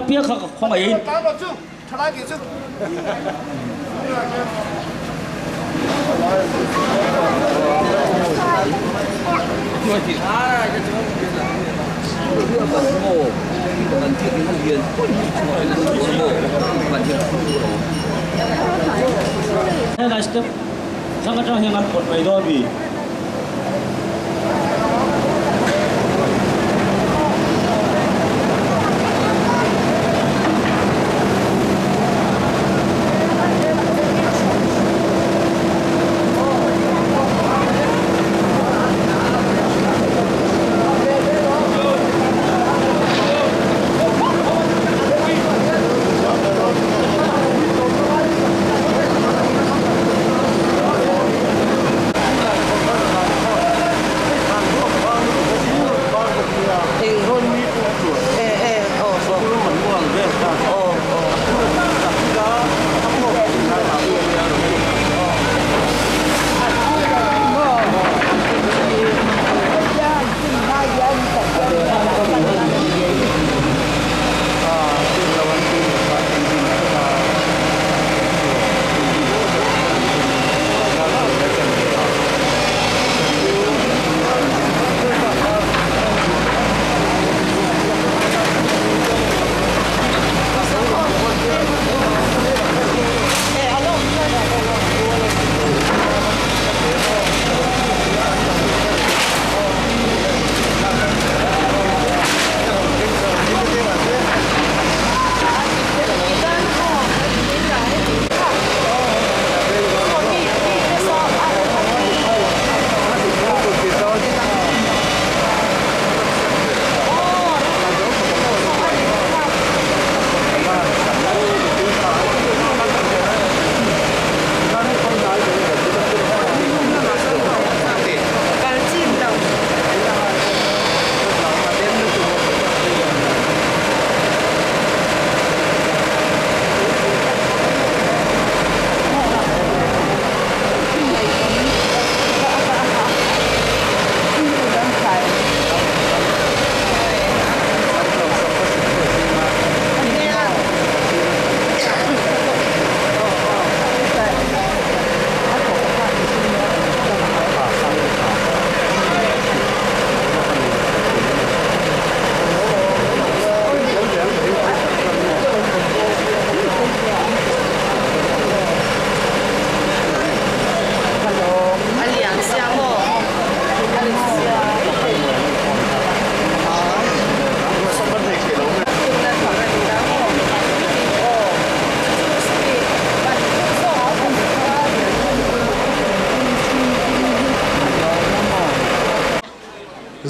piang kha ka khawngaihin. Helai step thlang atang hian an pawt mai dawn a mi.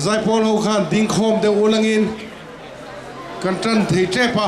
Zaipawl ho khan dingkhawm deuh ulangin kan tan thei tep a.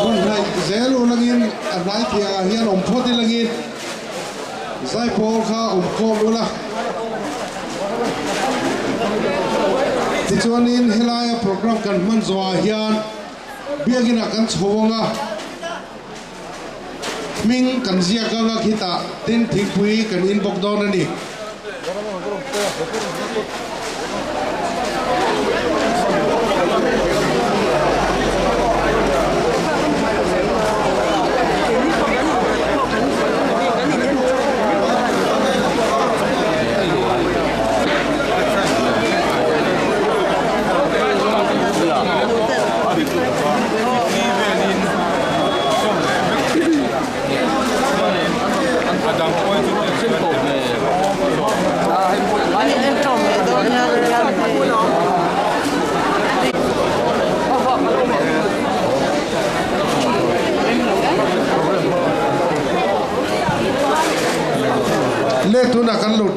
Hun hnaih zel ulangin a hnai thiangah hian awm phawt ilangin Zaipawl kha awm khawm ula. Tichuanin helaia program kan hman zawhah hian biakinah kan chho ang a, hming kan ziak ang a khitah tin thingpui kan in bawk dawn a ni.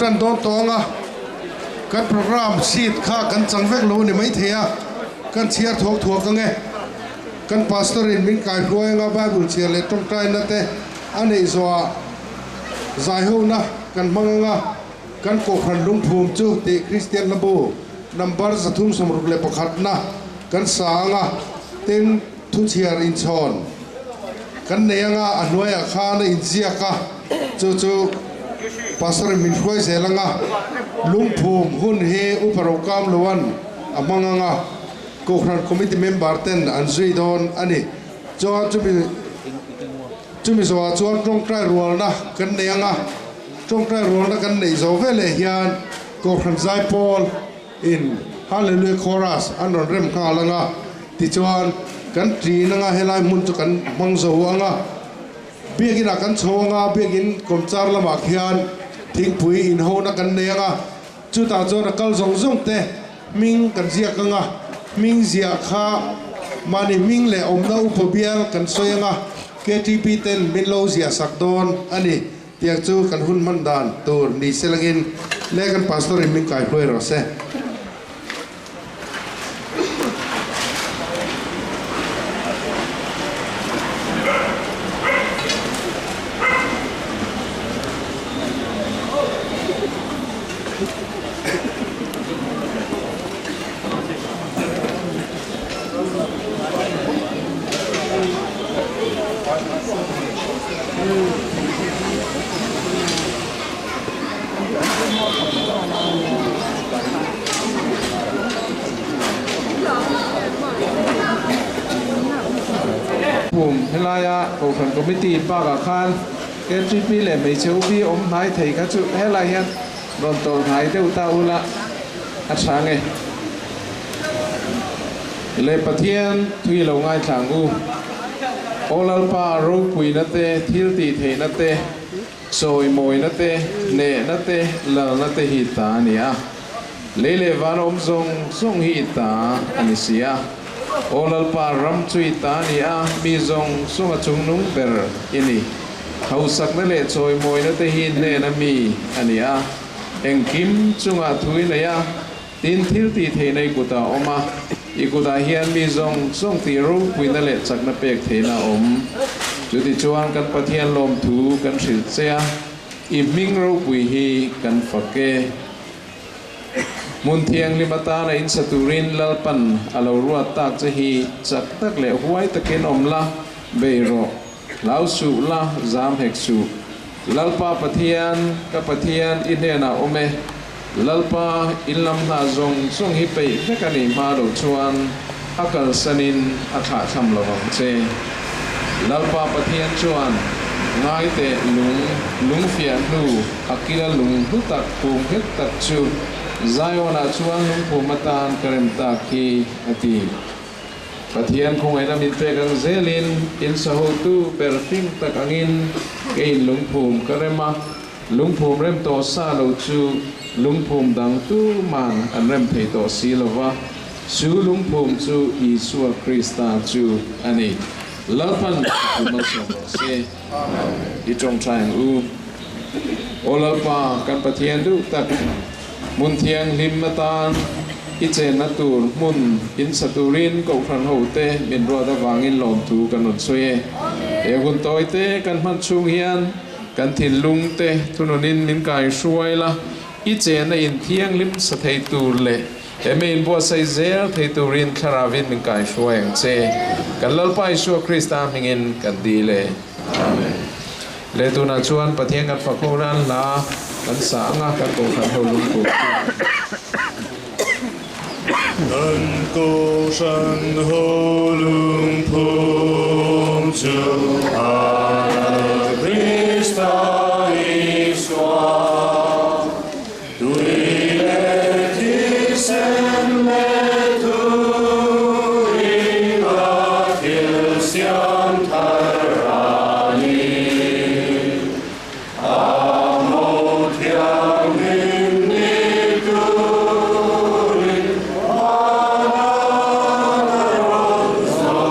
tan dawn tawh ang a, kan programme sheet kha kan chang vek lo a ni maithei a, kan chhiar thuak thuak ang e. Kan pastor in min kaihruai anga Bible chhiar leh tawngtaina te a neih zawhah zaihona kan hmang anga kan Kohhran lungphum chu tih Kristian hlabu number 361 na kan sa anga tin thuchhiar inchhawn kan nei anga a hnuaiah khan a inziak a, chu chu pastor in min hruai zel anga lungphum hun hi Upa Rokam Loan a hmang anga. Kohhran Committee member ten an zui dawn a ni. Chuan chumi chumi zawhah chuan tawngtai rualna kan nei ang a, tawngtai rualna kan neih zawh veleh hian Kohhran Zaipawl in Hallelujah Chorus an rawn rem nghal ang a, tichuan kan ṭin ang a, helai hmun chu kan hmang zo ang a, Biakin ah kan chho ang a, Biakin kawmchar lamah khian thingpui inhona kan nei ang a, chutah chuan a kal zawng zawng te Hming kan ziak anga, hming ziah kha mahni hming leh awmna upa bial kan sawi anga, KTP ten min lo ziah sak dawn a ni tiang chu kan hun hman dan tur ni se langin le kan pastor in min kai hruai rawh se. Pum helaia Kohhran Committee bakah khan KTP leh hmeichhe ubi awm hnai thei kha chu helai hian Rawn tawlh hnai deuh ta ula a tha nge. Le Pathian thui lo ngaithla ang u. Aw Lalpa ropuina te, thil tih theihna te, chawimawina te, hnehna te, lalna te hi ta a ni a. Lei leh van awm zawng zawng hi i ta a ni si a. Aw Lalpa ram chu i ta a ni a, mi zawng zawng a chungnung ber i ni. Hausakna leh chawimawina te hi hnena mi a ni a, engkim chungah thu i nei a, tin thil tih theihna i kutah a awm a, i kutah hian mi zawng zawng tih ropuina leh chakna pek theihna a awm. Chutichuan kan Pathian lawmthu kan hrilh che a, i hming ropui hi kan fak e. Hmun thianghlim atana insa turin Lalpan a lo ruat tak che hi chak tak leh huai takin awm la, bei rawh. Hlau suh la, zam hek suh. Lalpa Pathian, ka Pathian, i hnenah awm e. Lalpa, in lam hna zawng zawng hi peih vek a nih hma loh chuan a kalsanin a thlahthlam lo vang che. Lalpa Pathian chuan, Ngai teh lung, lung fiah hnu, a kila lung hlu tak phum nghet tak chu Zion-ah chuan lungphum atan ka rem tak hi, a ti. Pathian khawngaihna min pek ang zelin in sahotu ber fing tak angin keiin lungphum ka rem a, lungphum rem tawh sa lo chu lungphum dang tuman an rem thei tawh si lo va, chu lungphum chu Isua Krista chu a ni. Lalpan i malsawm rawh se. I tawngtai ang u. Aw Lalpa, kan Pathian duh tak, Hmun thianghlim atan i chenna tur hmun in sa turin Kohhran hote min ruat avangin lawmthu kan rawn sawi e. He hun tawite kan hman chhung hian kan thinlungte thununin min kai hruai la, i chenna in thianghlim sa thei tur leh he mei in buatsaih zel thei turin Thlaravin min kai hruai ang che. Kan Lalpa Isua Krista hmingin kan dil e. Amen. Leh tunah chuan Pathian kan fak ho nan hla kan sa ang a, kan Kohhran ho lungpui chu. Kan Kohhran ho lungphum chu a Lal Krista Isua tui leh thisen leh thuin a thil siam thar a ni. A mo thianghlim ni turin Vana a rawn zawm.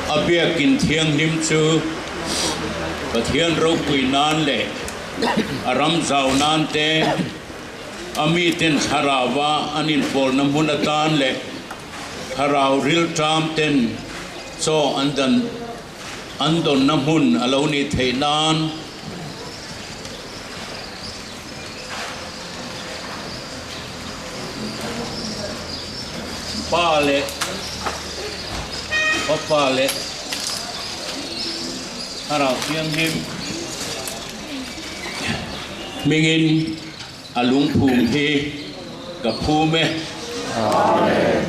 A biakin thianghlim chu Pathian ropui nan leh a ram zau nan te, a miten thlarauva an inpawlna hmun atan leh thlarau rilṭam ten chaw an dan an dawnna hmun a lo nih theih nan. Pa leh Fapa leh Thlarau Thianghlim hmingin a lungphum hi ka phum e. Amen.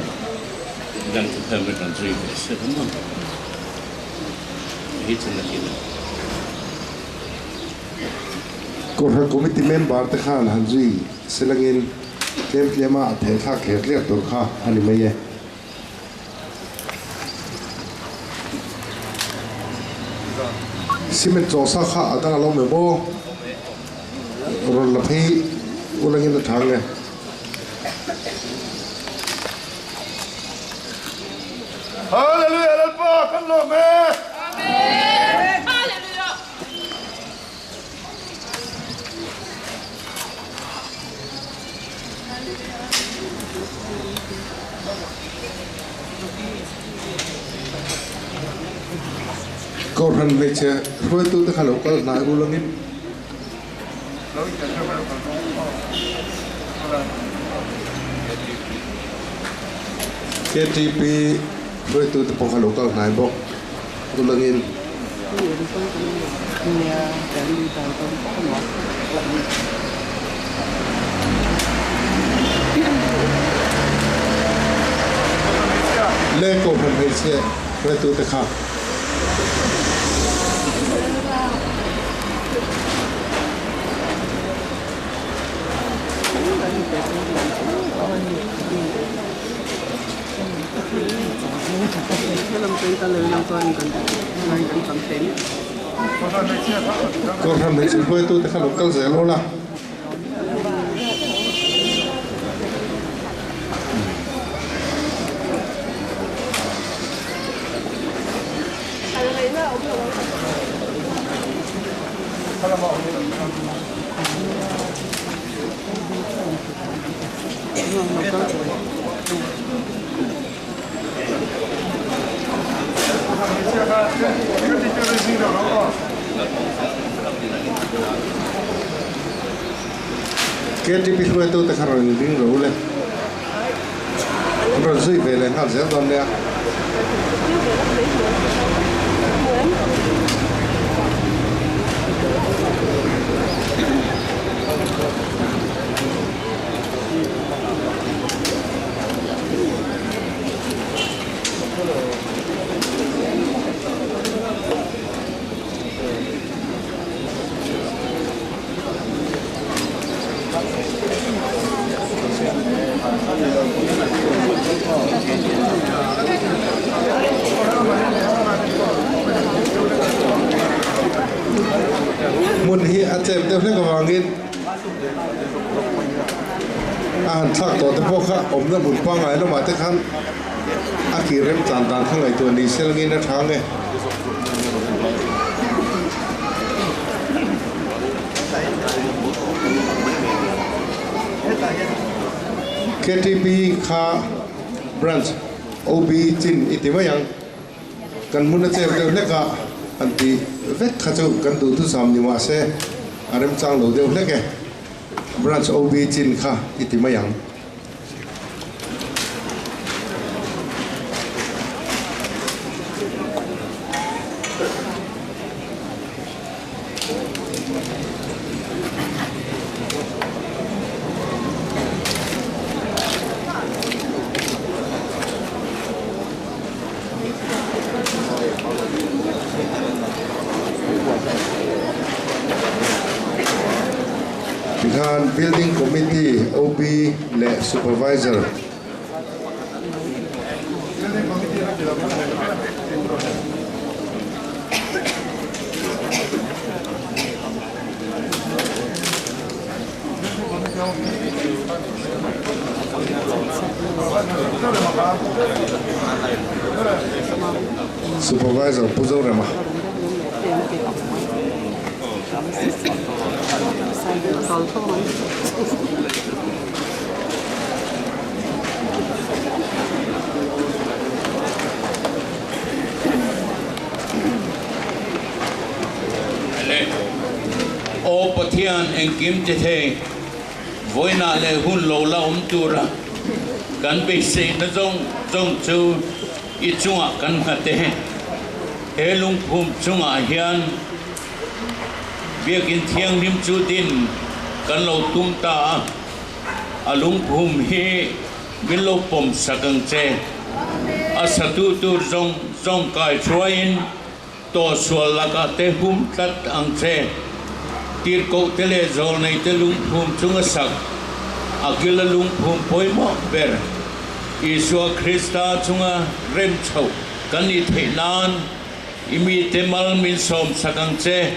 Dang chu khan kan zui ve se maw? Hi chu nakin a. Kohhran Committee member te khan han zui selangin tlem tlema a theh thlak thler tler tur kha a ni mai e. Cement chawsa kha a dang a lo meh maw? Rawn la phei ulangin a tha nge? Hallelujah Lalpa kan lawm e. Amen. Hallelujah. Kohhran hmeichhe hruaitute kha lo kal hnai ru langin. Ktp hruaitute pawh kha lo kal hnai bawk ru langin. Le Kohhran hmeichhe hruaitute kha. Kohhran hmeichhe hruaitute kha lo kal zel awl a. KTP hruaitute kha rawn inring ro le. An rawn zui ve leh nghal zel dawn nia. Hmun hi a chep deuh hlek avangin a han thlak tawh te pawh kha awmna hmun pangngai lamah te khan a kir remchan dan kha ngaihtuah ni se langin a tha nge. Ktp kha branch OB chin i ti mai ang. Kan hmun a chep deuh hlek a, han ti vek kha chu kan duhthusam ni mah se a remchang lo deuh hlek e. Branch OB chin kha i ti mai ang. Tikhan Building Committee, OB leh Supervisor. Supervisor Pu Zorema. Aw Pathian engkim ti thei, vawiinah leh hun lo la awm tura kan beiseina zawng zawng chu i chungah kan nghat e. He lungphum chungah hian Biakin Thianghlim chu din kan lo tum ta a, a lungphum hi min lo pawm sak ang che. A satu tur zawng zawng kai hruaiin tawhsual lakah te hum tlat ang che. Tirhkoh te leh zawlnei te lungphum chunga sak a kila lungphum pawimawh ber Isua Krista chunga rem chhoh kan nih theih nan i mite mal min sawm sak ang che.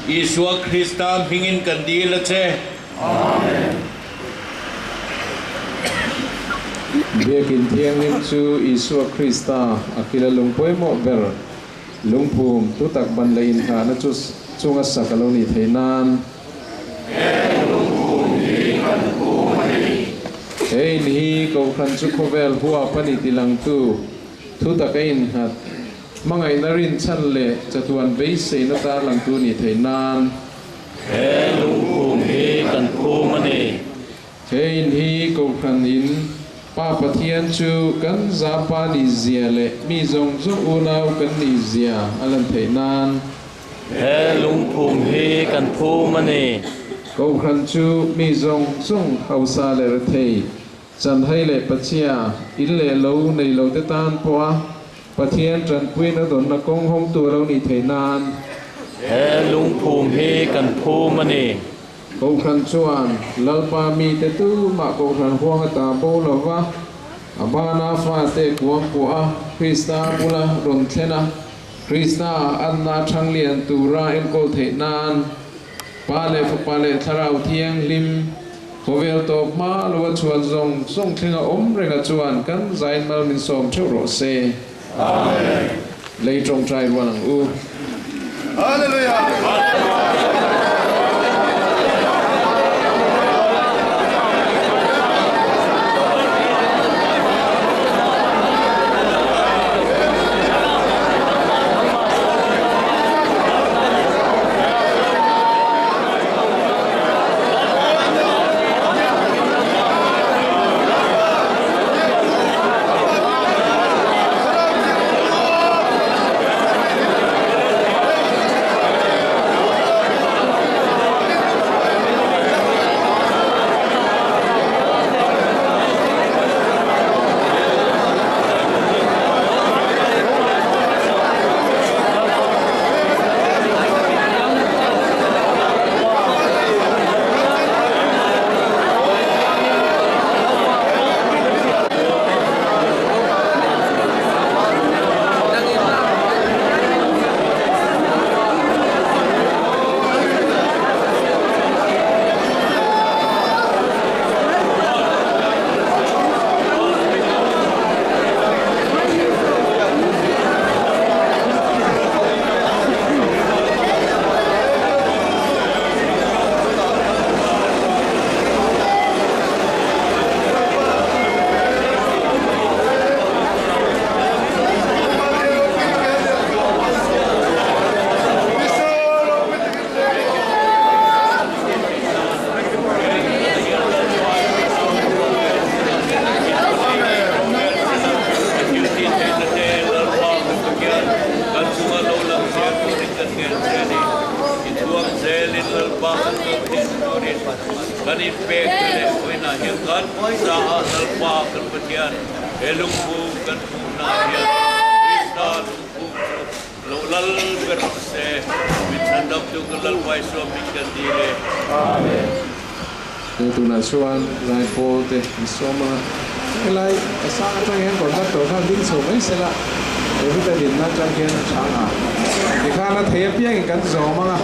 Isua Krista hmingin kan dil a che. Amen. Biakin Thianghlim chu Isua Krista a kila lung pawimawh ber, lungphum tu tak ban leh inngahna chu chunga sak a lo nih theih nan. Heng lungphum hi kan phum a ni. He in hi Kohhran chu khawvel huap a ni tilangtu thu tak a innghat. Hmangaihna rinchhan leh chatuan beiseina tarlangtu nih theih nan. He lungphum hi kan phum a ni. He in hi Kohhran in Pa Pathian chu kan za pa nih zia leh mi zawng zawng unau kan nih zia a lan theih nan. He lungphum hi kan phum a ni. Kohhran chu mi zawng zawng hausa leh rethei, chanhai leh pachhia, in leh lo nei lo te tan pawha Pathian tanpuina dawnna kawng hawngtu a lo nih theih nan. He lungphum hi kan phum a ni. Kohhran chuan Lalpa mite tumah Kohhran huang a ta bo lo va, a bana fate kuang puah a, Krista bula rawn thlen a, Krista anna thang lian tura enkawl theih nan Pa leh Fapa leh Thlarau Thianghlim khawvel tawp hma lo a chhuan zawng zawng thlenga awm renga chuan kan zain mal min sawm theuh rawh se. Amen. Lei tawngtai rual ang u. Hallelujah. kan kohhran turin kan inpek te leh vawiinah hian kan caah Lalpa kan Pathian he lungphum kan hmuhnaah hian Krista lungphum chu lo lal ber rawh se. Min chhandamtu kan Lalpa Isua hming kan dil e. Amen. He tunah chuan Zaipawl te an sawm anga, helai a sang atang hian conductor khan ding chho mai sela, David a dinna atang hian a chhang a, tikhan a thei apiangin kan zawm anga.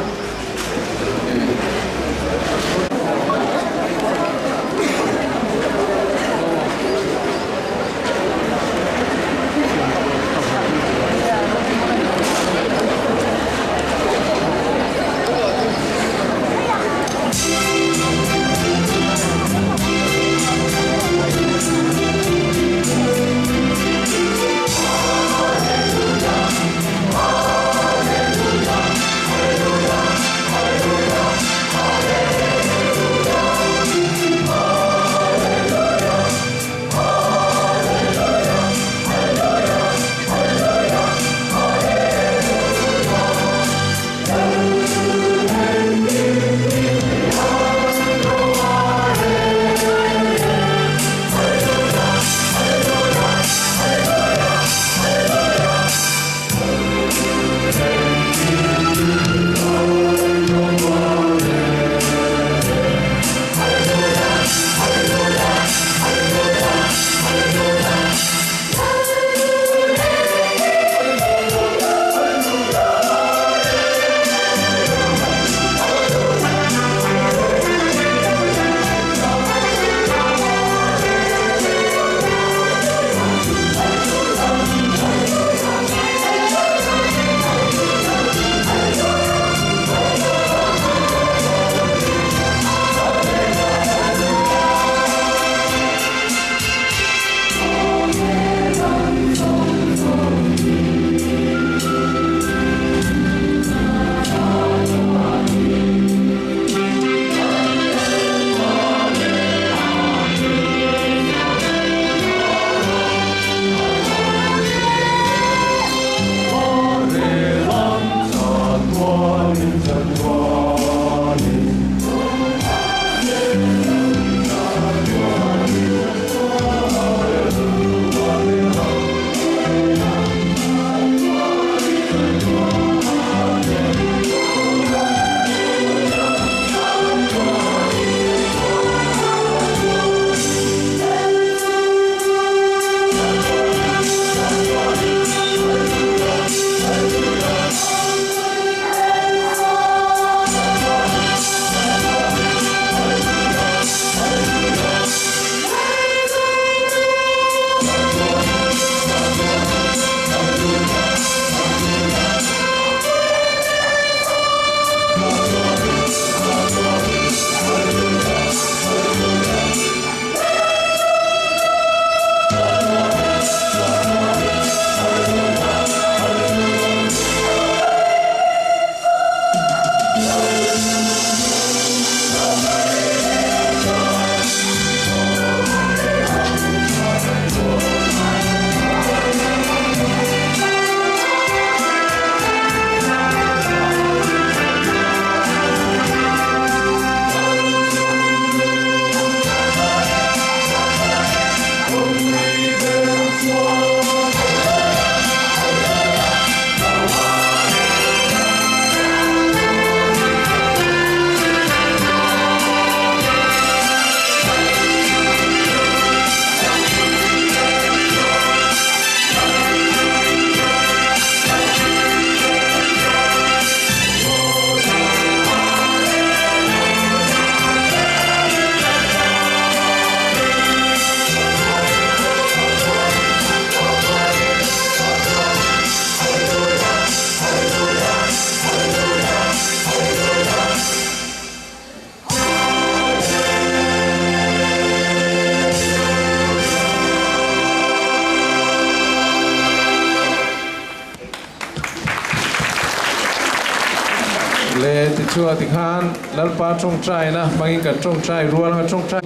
Le tichuan tikhan Lalpa tawngtaina hmangin kan tawngtai rual anga tawngtai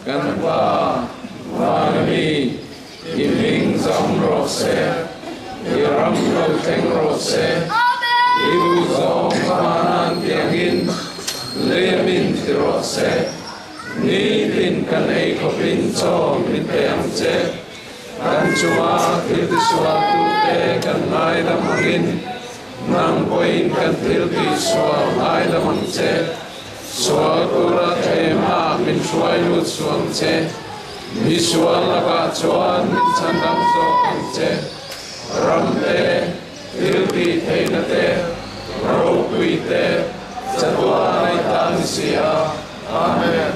kan Pa van ami i hming zam rawh se, i ram lo thleng rawh se, i duhzawng ka van an tiangin. rawh se. Nitin kan ei khawpin chaw min pe ang che. Kan chunga thil tisualtute kan ngaidam angin nang pawhin kan thil tihsual ngaidam ang che. Sual tura thlemah min hruai lut suh ang che. Misual lakah chuan min chhandam zawk ang che. Ram te, thil tih theihna te, ropui te, chatuan a i ta ni si a. Amen.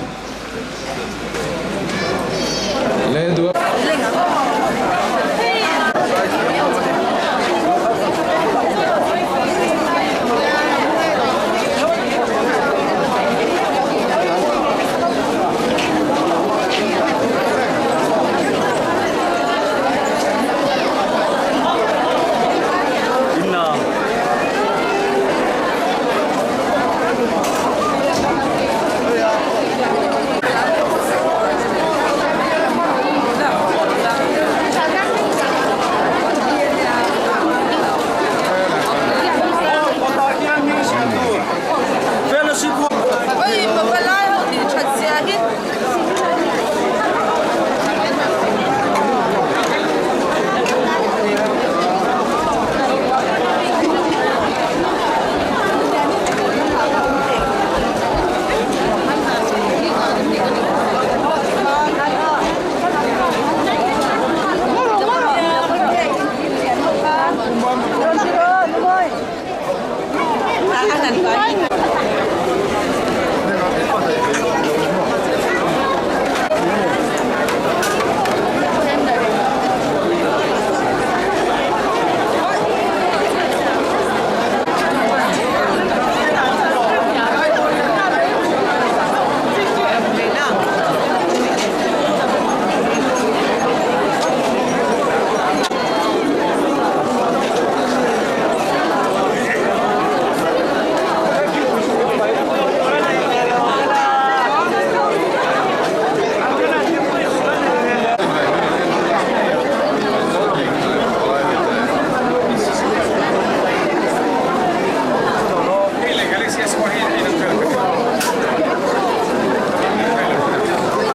Le duat.